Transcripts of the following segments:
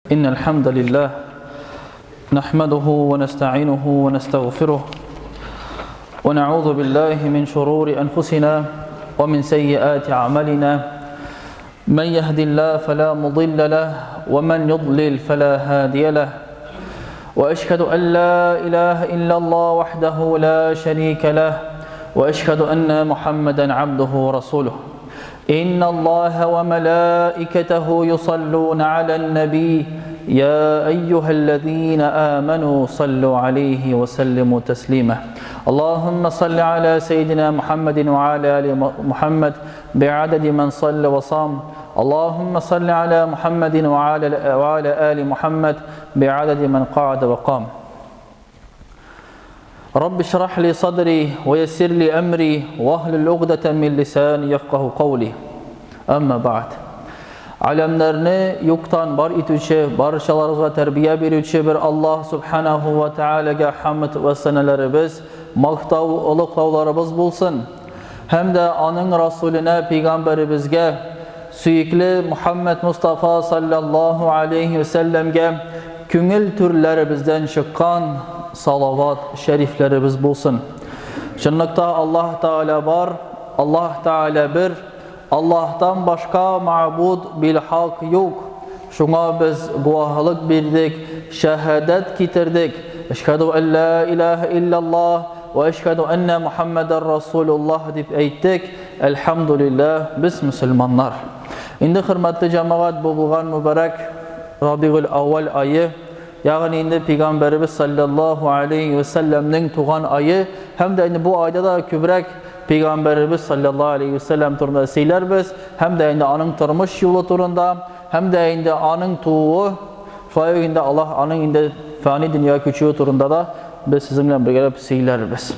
إن الحمد لله نحمده ونستعينه ونستغفره ونعوذ بالله من شرور أنفسنا ومن سيئات أعمالنا من يهد الله فلا مضل له ومن يضلل فلا هادي له وأشهد أن لا إله إلا الله وحده لا شريك له وأشهد أن محمدا عبده ورسوله إن الله وملائكته يصلون على النبي يا أيها الذين آمنوا صلوا عليه وسلموا تسليما اللهم صل على سيدنا محمد وعلى آل محمد بعدد من صلى وصام اللهم صل على محمد وعلى, وعلى آل محمد بعدد من قعد وقام رب اشرح لي صدري ويسر لي أمري واهلل عقدة من لساني يفقه قولي أما بعد Alemlerini yoktan bar итүче, барчаларыбызга тәрбия бирүче бер Аллаһ Субханаху ва Таалагә хамд вә сәнәләребез, мактау, олуглауларыбыз булсын. Һәм дә аның Расуленә, пәйгамбәребезгә, сөекле Мухаммәд Мустафа салләллаһу алейһи вә сәлләмгә күңел түрләребездән чыккан салават шәрифләребез булсын. Чынлыкта Аллаһ Тәгалә бар, Аллаһ Тәгалә бер, Аллаһтан башка мәгъбуд билхак юк. Шуңа без гуаһлык бирдек, шәһадәт китердек. Әшһәду ан ла илаһа илляллаһ вә әшһәду әннә Мухаммәдәр Расулуллаһ дип әйттек. Әлхәмдүлилләһ, без мөселманнар. Инде хөрмәтле җәмәгать, бу булган мөбарәк Рабигуль Әүвәл ае, ягъни инде пәйгамбәребез саллаллаһу алейһи вә сәлләмнең туган ае һәм дә инде бу айда да күбрәк пәйгамбәребез саллаллаһу алейһи вә сәлләм турында сөйләрбез һәм дә инде аның тормыш юлы турында һәм дә инде аның тууы, шулай ук инде Аллаһ аның инде фани дөньяга күчүе турында да без сезнең белән бергәләп сөйләрбез.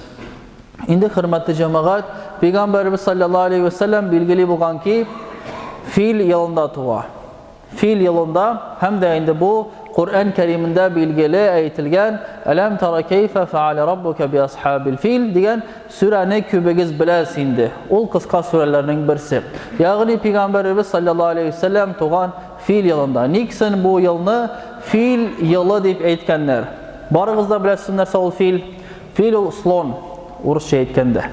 Инде хөрмәтле җәмәгать, пәйгамбәребез саллаллаһу алейһи вә сәлләм билгеле булган ки, фил елында туа. Фил елында һәм дә инде бу Коръән Кәримендә билгеле әйтелгән Әләм тара кәйфә фәалә раббука би асхабил фил дигән сүрәне күбегез беләсез инде. Ул кыска сүрәләрнең берсе. Ягъни пәйгамбәребез саллаллаһу алейһи вәсәлләм туган фил елында. Никсен бу елны фил елы дип әйткәннәр? Барыгыз да беләсез нәрсә ул фил? Фил ул слон, урысча әйткәндә.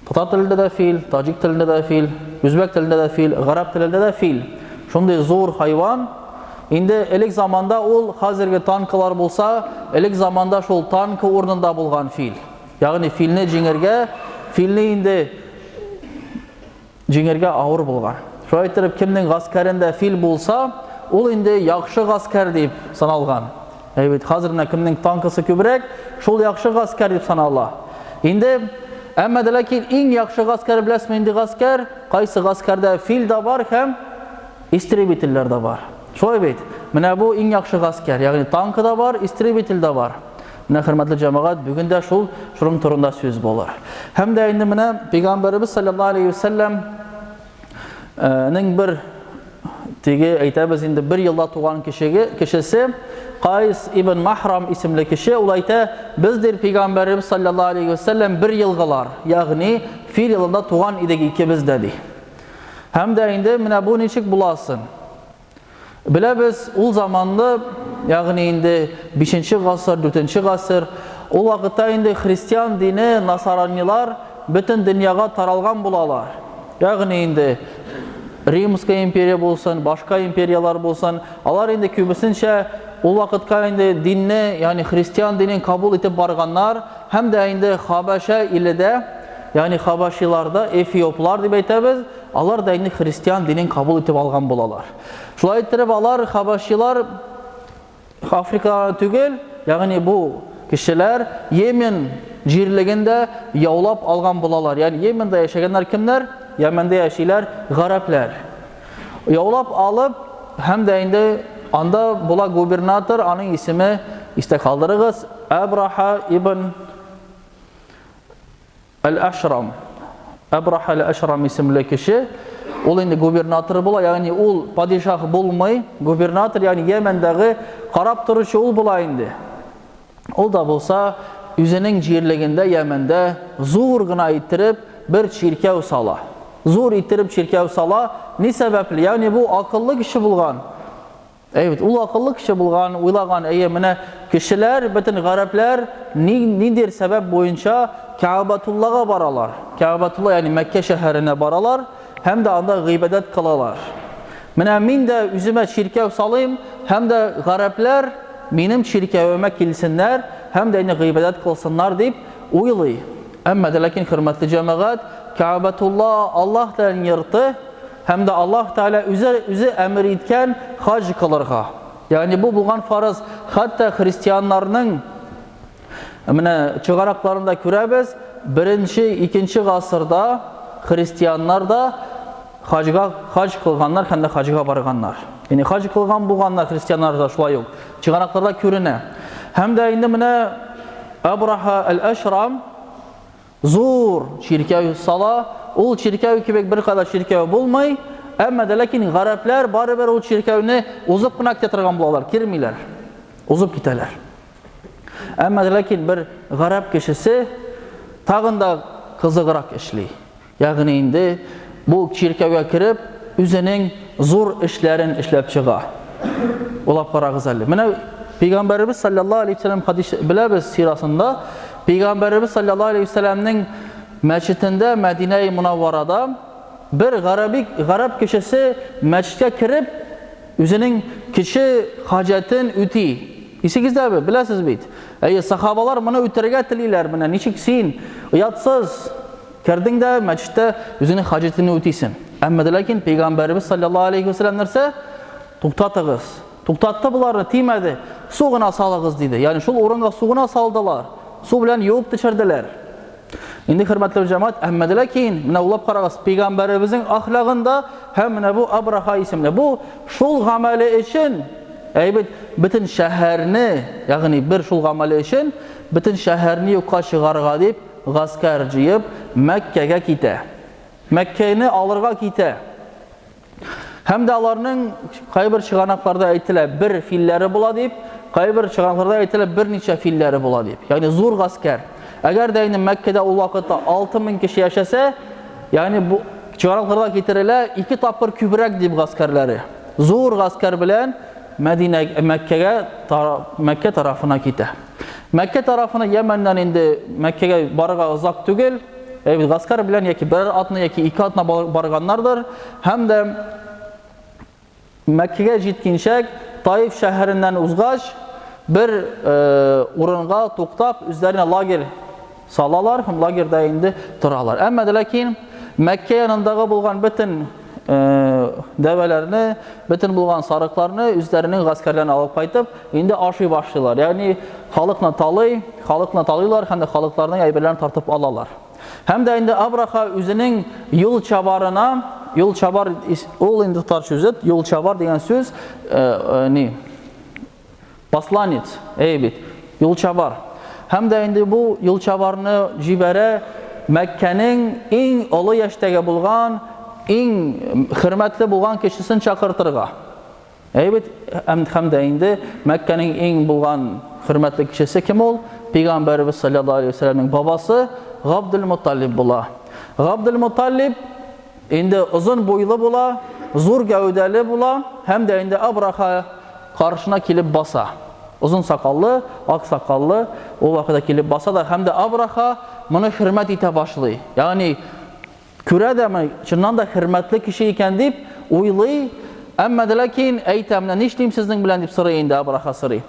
Татар телендә дә фил, таҗик телендә дә фил, үзбәк телендә дә фил, гарәп телендә дә фил. Шундый зур хайван. Инде элек заманда ул хәзерге танкалар булса, элек заманда шул танка урынында булган фил. Ягъни филне җиңергә, филне инде җиңергә авыр булган. Шулай итеп, кемнең гаскәрендә фил булса, ул инде яхшы гаскәр дип саналган. Әй бит, хәзер менә кемнең танкысы күбрәк, шул яхшы гаскәр дип санала. Инде әмма дә ләкин иң яхшы гаскәр беләсезме инде гаскәр? Кайсы гаскәрдә фил дә бар һәм истребительләр дә бар. Шулай бит? Менә бу иң яхшы гаскәр, ягъни танкы да бар, истребитель дә бар. Менә хөрмәтле җәмәгать, бүген дә шул шуның турында сүз булыр. Һәм дә инде менә пәйгамбәребез саллаллаһу алейхи вәсәлләм нең бер теге әйтәбез инде бер елда туган кешеге, кешесе Кайс ибн Махрам исемле кеше, ул әйтә, без дир пәйгамбәребез саллаллаһу алейхи вәсәлләм бер елгылар, ягъни фил елында туган идек икебез дә ди. Һәм дә инде менә бу ничек буласын? Беләбез, ул заманны, ягъни инде 5 гасыр, 4 гасыр, ул вакытта инде христиан дине, насаранилар бөтен дөньяга таралган булалар. Ягъни инде Римская империя булсын, башка империяләр булсын, алар инде күбесенчә ул вакытка инде динне, ягъни христиан динен кабул итеп барганнар һәм дә инде Хабаша иледә, ягъни хабашиларда, эфиоплар дип әйтәбез, Алар да инде христиан динен кабул итеп алган булалар. Шулай иттереп алар хабашилар Африкада түгел, ягъни бу кешеләр Йемен җирлеген дә яулап алган булалар. Ягъни Йеменда яшәгәннәр кемнәр? Йәмәндә яшиләр гарәпләр. Яулап алып һәм дә инде анда була губернатор, аның исеме истә калдырыгыз, Абраха ибн Әл-Әшрам, Әбраһ әл-Әшрам исемле кеше, ул инде губернатор була, ягъни ул падишаһ булмый, губернатор, ягъни Йәмәндәге карап торучы ул була инде. Ул да булса, үзенең җирлегендә Йәмәндә зур гына иттереп бер чиркәү сала. Зур иттереп чиркәү сала, ни сәбәпле? Ягъни бу акыллы кеше булган. Әйе бит, ул акыллы кеше булган, уйлаган, әйе, менә кешеләр, бөтен гарәпләр ни, ниндидер сәбәп буенча Кәгъбәтуллага баралар. Кәгъбәтулла, ягъни Мәккә шәһәренә баралар һәм дә анда гыйбадәт кылалар. Менә мин дә үземә чиркәү салыйм һәм дә гарәпләр минем чиркәвемә килсеннәр һәм дә инде гыйбадәт кылсыннар дип уйлый. Әмма дә ләкин, хөрмәтле җәмәгать, Кәгъбәтулла Аллаһ Тәгаләнең йорты, Һәм дә Аллаһ Тәгалә үзе үзе әмер иткән хаҗ кылырга. Ягъни бу булган фарыз, хәтта христианнарның менә чыганакларында күрәбез, беренче, икенче гасырда христианнар да хаҗга хаҗ кылганнар һәм дә хаҗга барганнар. Ягъни хаҗ кылган булганнар христианнар да шулай ук чыганакларда күренә. Һәм дә инде менә Абраха аль-Ашрам Зур чиркәү сала, ул чиркәү кебек беркадәр чиркәү булмый, әмма дә ләкин гарәпләр барыбер ул чиркәүне узып кына китә торган булалар, кермиләр, узып китәләр. Әмма дә ләкин бер гарәп кешесе тагын да кызыграк эшли. Ягъни инде бу чиркәүгә кереп, үзенең зур эшләрен эшләп чыга. Уйлап карагыз әле. Менә Пәйгамбәребез саллаллаһу алейһи вәсәлләм хадис беләбез сирасында, Пәйгамбәребез саллаллаһу алейһи вәсәлләмнең мәчетендә Мәдинәи Мунавварада бер гарәби гарәп кешесе мәчеткә кереп, үзенең кече хаҗәтен үти. Исегездәме? Беләсез бит. Әйе, сахабалар моны үтерергә телиләр. Менә ничек син оятсыз Кердең дә мәчеттә үзеңнең хаҗәтеңне үтисең. Әмма дә ләкин пәйгамбәребез саллаллаһу алейхи вәсәлләм нәрсә? Туктатыгыз. Туктатты боларны, тимәде. Су гына салыгыз диде. Ягъни шул урынга су гына салдылар. Су белән юып төшерделәр. Инде хөрмәтле җәмәгать, әмма дә ләкин менә уйлап карагыз, пәйгамбәребезнең әхлагында һәм менә бу Абраха исемле бу шул гамәле өчен әйбит бөтен шәһәрне, ягъни бер шул гамәле өчен бөтен шәһәрне юкка чыгарырга дип Гаскәр җыеп, Мәккәгә китә. Мәккәне алырга китә. Һәм дә аларның кайбер чыганакларда әйтелә, бер филләре була дип, кайбер чыганакларда әйтелә, берничә филләре була дип. Ягъни зур гаскәр. Әгәр дә инде Мәккәдә ул вакытта 6000 кеше яшәсә, ягъни бу чыганакларда китерелә ике тапкыр күбрәк дип гаскәрләре. Зур гаскәр белән Мәдинә Мәккәгә Мәккә тарафына китә. Мәккә тарафына Йәмәннән инде Мәккәгә барырга озак түгел. Әйбит гаскәр белән яки берәр атна яки ике атна барганнардыр. Һәм дә Мәккәгә җиткенчәк Таиф шәһәреннән узгач, бер э, урынга туктап, үзләренә лагерь салалар һәм лагерьда инде торалар. Әмма дә ләкин Мәккә янындагы булган бөтен дәвәләрне, бөтен булган сарыкларны үзләренең гаскәрләрен алып кайтып, инде ашый башлыйлар. Ягъни халыкны талый, халыкны талыйлар һәм дә халыкларның әйберләрен тартып алалар. Һәм дә инде Абраха үзенең юл чабарына, юл чабар ул инде татар сүзе, юл чабар дигән сүз, ни, Посланец, әйе бит, юлчабар. Һәм дә инде бу юлчабарны җибәрә Мәккәнең иң олы яшьтәге булган, иң хөрмәтле булган кешесен чакыртырга. Әйе бит, һәм дә инде Мәккәнең иң булган хөрмәтле кешесе кем ул? Пәйгамбәребез саллаллаһу алейһи вәсәлләмнең бабасы Габдул Мутталиб була. Габдул Мутталиб Инде озын буйлы була, зур гәүдәле була һәм дә инде Абраха каршына килеп баса. Озын сакаллы, ак сакаллы ул вакытта килеп баса да һәм дә Абраха моны хөрмәт итә башлый. Ягъни күрә дә моны, чыннан да хөрмәтле кеше икән дип уйлый. Әмма дә ләкин әйтә, менә нишлим сезнең белән дип сорый инде Абраха сорый.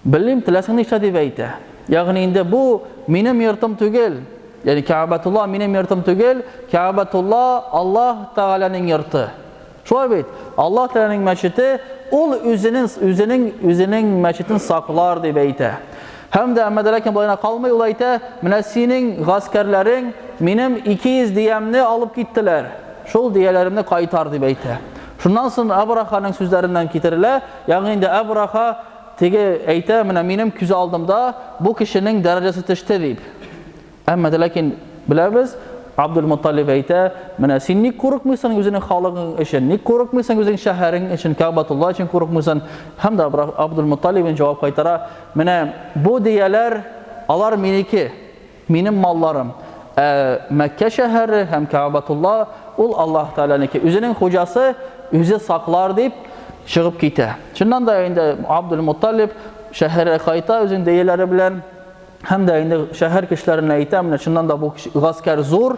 Белмим, теләсәң нишлә дип әйтә. Ягъни инде бу минем йортым түгел. Ягъни Кәгъбәтулла минем йортым түгел, Кәгъбәтулла Аллаһ Тәгаләнең йорты. Шулай бит? Аллаһ Тәгаләнең мәчете, ул үзенең үзенең үзенең мәчетен саклар дип әйтә. Һәм дә әмма дә ләкин болай гына калмый, ул әйтә, менә синең гаскәрләрең минем 200 диямне алып киттеләр. Шул дияләремне кайтар дип әйтә. Шуннан соң Абраханың сүзләреннән китерелә, ягъни инде Абраха Теге әйтә, менә минем күз алдымда бу кешенең дәрәҗәсе төште дип. Әмма дә ләкин беләбез, Абдул Мутталиб әйтә, менә син ник курыкмыйсың үзенең халыгың өчен, ник курыкмыйсың үзең шәһәрең өчен, Кәгъбәтулла өчен курыкмыйсың? Һәм дә Абдул Мутталиб җавап кайтара, менә бу дияләр, алар минеке. Минем малларым. Ә Мәккә шәһәре һәм Кәгъбәтулла ул Аллаһ Тәгаләнеке. Үзенең хуҗасы үзе саклар дип, чыгып китә. Чыннан да инде Абдул Мутталиб шәһәргә кайта үзенең дөяләре белән һәм дә инде шәһәр кешеләренә әйтә, менә чыннан да бу гаскәр зур,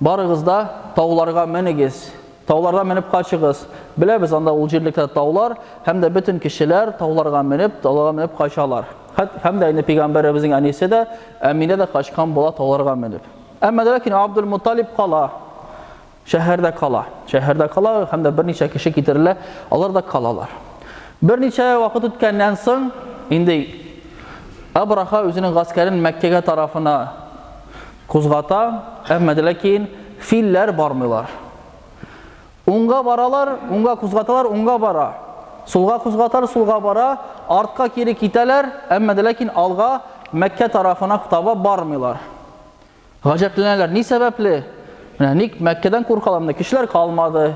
барыгыз да тауларга менегез, тауларга менеп качыгыз. Беләбез, анда ул җирлектә таулар, һәм дә бөтен кешеләр тауларга менеп, тауларга менеп качалар. Һәм дә инде пәйгамбәребезнең әнисе дә, Әминә дә качкан була тауларга менеп. Әмма ләкин Абдул Мутталиб кала. Шәһәрдә кала. Шәһәрдә кала һәм дә берничә кеше китерелә, алар да калалар. Берничә вакыт үткәннән соң, инде Абраха үзенең гаскәрен Мәккәгә тарафына кузгата, әмма дә ләкин филләр бармыйлар. Уңга баралар, уңга кузгаталар, уңга бара. Сулга кузгаталар, сулга бара, артка кире китәләр, әмма дә ләкин алга Мәккә тарафына таба бармыйлар. Гаҗәпләнәләр, ни сәбәпле? Менә ник Мәккәдән куркалар, менә кешеләр калмады.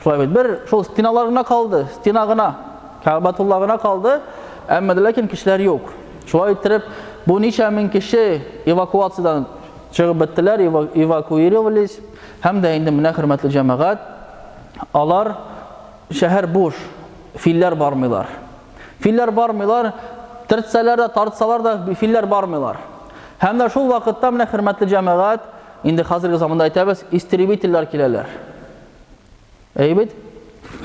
Шулай бит, бер шул стеналар гына калды, стена гына, Кәгъбәтулла гына калды, әмма дә ләкин кешеләр юк. Шулай иттереп, бу ничә мең кеше эвакуациядән чыгып беттеләр, эвакуировались. Һәм дә инде менә хөрмәтле җәмәгать, алар шәһәр буш, филләр бармыйлар. Филләр бармыйлар, төртсәләр дә, тартсалар да, филләр бармыйлар. Һәм дә шул вакытта менә хөрмәтле җәмәгать, инде хәзерге заманда әйтәбез, истребительләр киләләр. Әйе бит?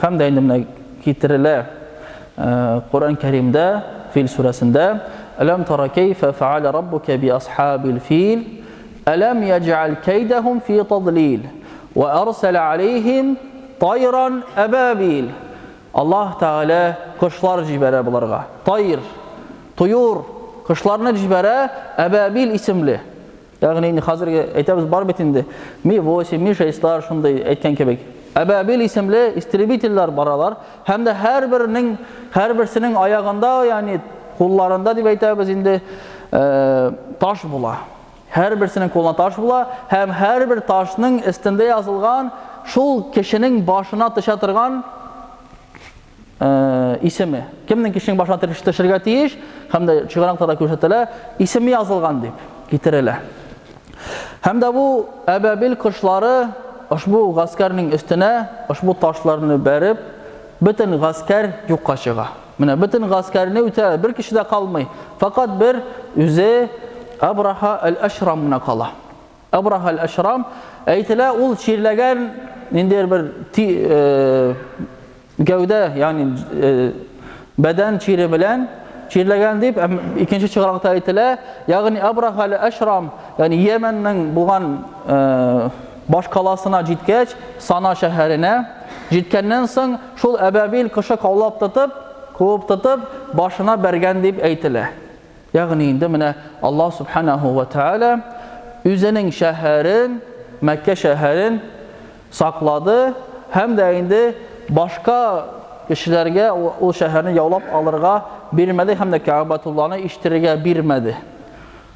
Һәм дә инде менә китерелә э, Коръән Кәримдә, Фил сүрәсендә, Әләм тара кәйфә фәалә раббука би асхабил фил, әләм яҗәл кәйдәһум фи тадлил, ва арсала алейхим тайран әбабил. Аллаһ Тәгалә кошлар җибәрә боларга. Тайр, тоюр, кошларны җибәрә Әбәбил исемле. Ягъни инде хәзерге әйтәбез бар бит инде. Ми-8, Ми-6лар шундый әйткән кебек. Әбәбил исемле истребительләр баралар һәм дә һәрберенең һәрберсенең аягында, ягъни кулларында дип әйтәбез инде, э, таш була. Һәрберсенең кулына таш була һәм һәрбер ташның өстендә язылган шул кешенең башына төшә торган э, исеме. Кемнең кешенең башына төшергә тиеш, һәм дә чыганакта да күрсәтелә, исеме язылган дип китерелә. Һәм дә бу әбәбил кошлары ошбу гаскәрнең өстенә ошбу ташларны бәреп, бөтен гаскәр юкка чыга. Менә бөтен гаскәрне үтә, бер кеше дә калмый. Факат бер үзе Абраха әл-Әшрам гына кала. Абраха әл-Әшрам әйтелә, ул чирләгән ниндидер бер ти, э, гәүдә, ягъни э, бәдән чире белән чирләгән дип, икенче чыгаракта әйтелә, ягъни Абраха әл-Әшрам, ягъни Йеменнең булган э, баш каласына җиткәч, Сана шәһәренә Җиткәннән соң, шул әбәбил кошы каулап тотып, куып тотып, башына бәргән дип әйтелә. Ягъни инде менә Аллаһ субханаһу ва тааля үзенең шәһәрен, Мәккә шәһәрен саклады һәм дә инде башка кешеләргә ул шәһәрне яулап алырга бирмәде һәм дә Кәгъбәтулланы иштерергә бирмәде.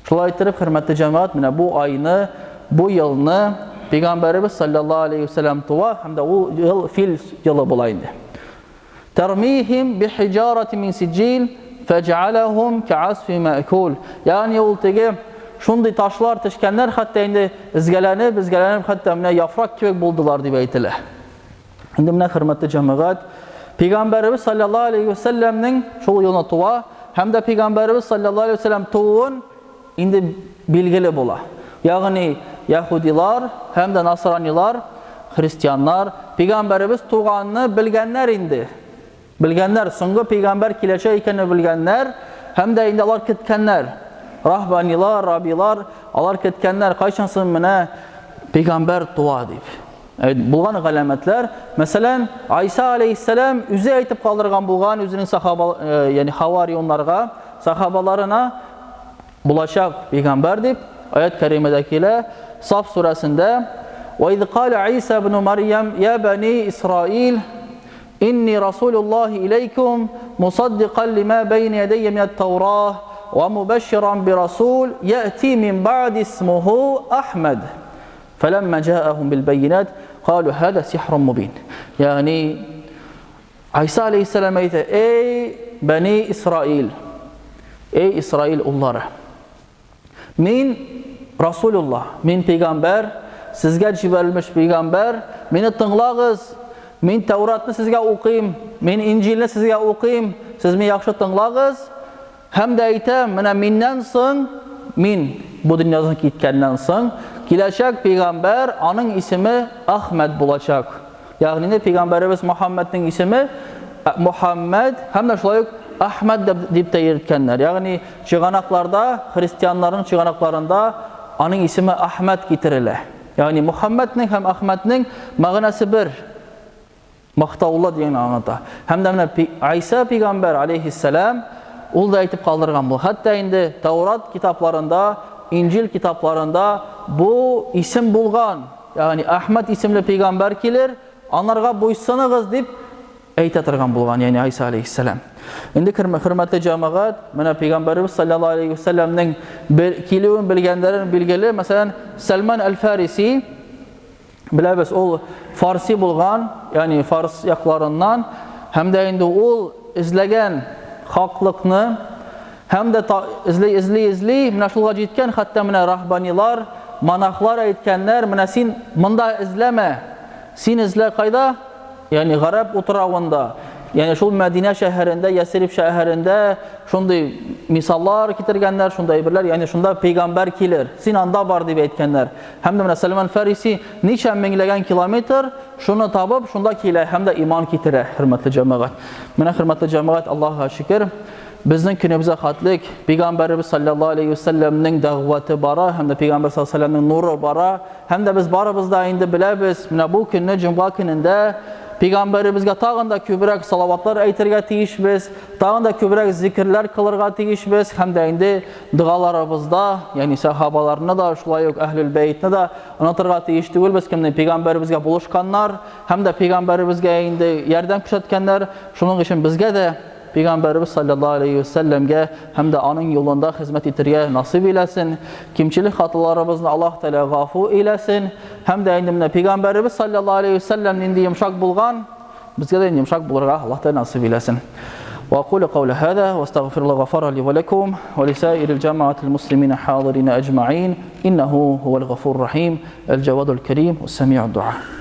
Шулай иттереп, хөрмәтле җәмәгать, менә бу айны, бу елны Пәйгамбәребез саллаллаһу алейхи ва сәлләм туа һәм дә ул ел фил елы була инде. Тармихим бихиҗарати мин сиҗил фәҗәаләһум кәасфи мәкул. Ягъни ул теге шундый ташлар төшкәннәр, хәтта инде изгәләнеп, изгәләнеп, хәтта менә яфрак кебек булдылар дип әйтелә. Инде менә хөрмәтле җәмәгать, Пәйгамбәребез саллаллаһу алейхи ва сәлләмнең шул елны туа һәм дә Пәйгамбәребез саллаллаһу алейхи ва сәлләм тууын инде билгеле була. Ягъни яһудилар һәм дә насранилар, христианнар Пәйгамбәребез туганны белгәннәр инде. Белгәннәр, соңгы пәйгамбәр киләчәк икәнен белгәннәр һәм дә инде алар көткәннәр. Рахбанилар, рабилар, алар көткәннәр, кайчан соң менә пәйгамбәр туа дип. Булган галәмәтләр, мәсәлән, Айса алейхиссәлам үзе әйтеп калдырган булган үзенең сахаба, э, ягъни хаварионнарга, сахабаларына булачак пәйгамбәр дип аят кәримәдә килә, Саф сүрәсендә: "Ва из кала Иса ибн Марьям я бани Исраил, инни расулуллахи илейкум мусаддикан лима бейна ядайя минат Таурах ва мубашширан бирасул яти мин ба'ди исмуху Ахмад." Фәләммә җаәһум билбәйинәт, калу һәдә сихрун мубин. Ягъни Айса алейхиссалам әйтә, эй бәни Исраил, эй Исраил уллары, мин Расулуллаһ, мин пәйгамбәр, сезгә җибәрелмеш пәйгамбәр, мине тыңлагыз, Мин Тәуратны сезгә укыйм, мин Инҗилне сезгә укыйм, сез мине яхшы тыңлагыз. Һәм дә әйтәм, менә миннән соң, мин бу дөньядан киткәннән соң, киләчәк пәйгамбәр, аның исеме Әхмәд булачак. Ягъни инде пәйгамбәребез Мөхәммәднең исеме Мөхәммәд һәм дә шулай ук Әхмәд дип тә йөрткәннәр. Ягъни чыганакларда, христианнарның чыганакларында аның исеме Әхмәд китерелә. Ягъни Мөхәммәднең һәм Әхмәднең мәгънәсе бер. Мактаулы дигәнне аңлата. Һәм дә менә Айса пәйгамбәр алейхиссәлам ул да әйтеп калдырган бу. Хәтта инде Таурат китапларында, Инҗил китапларында бу исем булган. Ягъни Әхмәд исемле пәйгамбәр килер, анарга буйсыныгыз дип әйтә торган булган, ягъни Айса алейхиссәлам. Инде хөрмәтле җәмәгать, менә пәйгамбәребез саллаллаһу алейхи вәсәлләмнең килүен белгәннәрен билгеле, мәсәлән, Сәлман әл-Фариси Беләбез, ул фарси булган, ягъни фарс якларыннан, һәм дә инде ул эзләгән хаклыкны һәм дә эзли, эзли, эзли, менә шулга җиткән, хәтта менә рахбанилар, монахлар әйткәннәр, менә син монда эзләмә, син эзлә кайда? Ягъни Гарәп утравында, ягъни шул Мәдинә шәһәрендә, Ясриб шәһәрендә шундый мисаллар китергәннәр, шундый әйберләр, ягъни шунда пәйгамбәр килер, син анда бар дип әйткәннәр. Һәм дә менә Сәлман Фариси ничә меңләгән километр шуны табып, шунда килә һәм дә иман китерә, хөрмәтле җәмәгать. Менә хөрмәтле җәмәгать, Аллаһыга шөкер, безнең көнебезгә хәтлек пәйгамбәребез саллаллаһу алейхи ва сәлләмнең дәгъваты бара һәм дә пәйгамбәр саллаллаһу алейхи ва сәлләмнең нуры бара. Һәм дә без барыбыз да инде беләбез, менә бу көнне, җомга көнендә пәйгамбәребезгә тагын да күбрәк салаватлар әйтергә тиешбез, тагын да күбрәк зикерләр кылырга тиешбез һәм дә инде догаларыбызда, ягъни сахабаларны да, шулай ук әһлүл бәйтне дә онытырга тиеш түгелбез, кемне пәйгамбәребезгә булышканнар һәм дә пәйгамбәребезгә инде ярдәм күрсәткәннәр. Шуның өчен безгә дә Пәйгамбәребез салләллаһу алейһи вә сәлләмгә һәм дә аның юлында хезмәт итергә насыйп иләсен. Кимчелек хаталарыбызны Аллаһ Тәгалә гафу иләсен. Һәм дә инде менә Пәйгамбәребез салләллаһу алейһи вә сәлләм нинди йомшак булган, безгә дә инде йомшак булырга Аллаһ Тәгалә насыйп иләсен. وأقول قول هذا واستغفر الله غفر لي ولكم ولسائر الجماعة المسلمين حاضرين أجمعين إنه هو الغفور الرحيم الجواد الكريم والسميع الدعاء.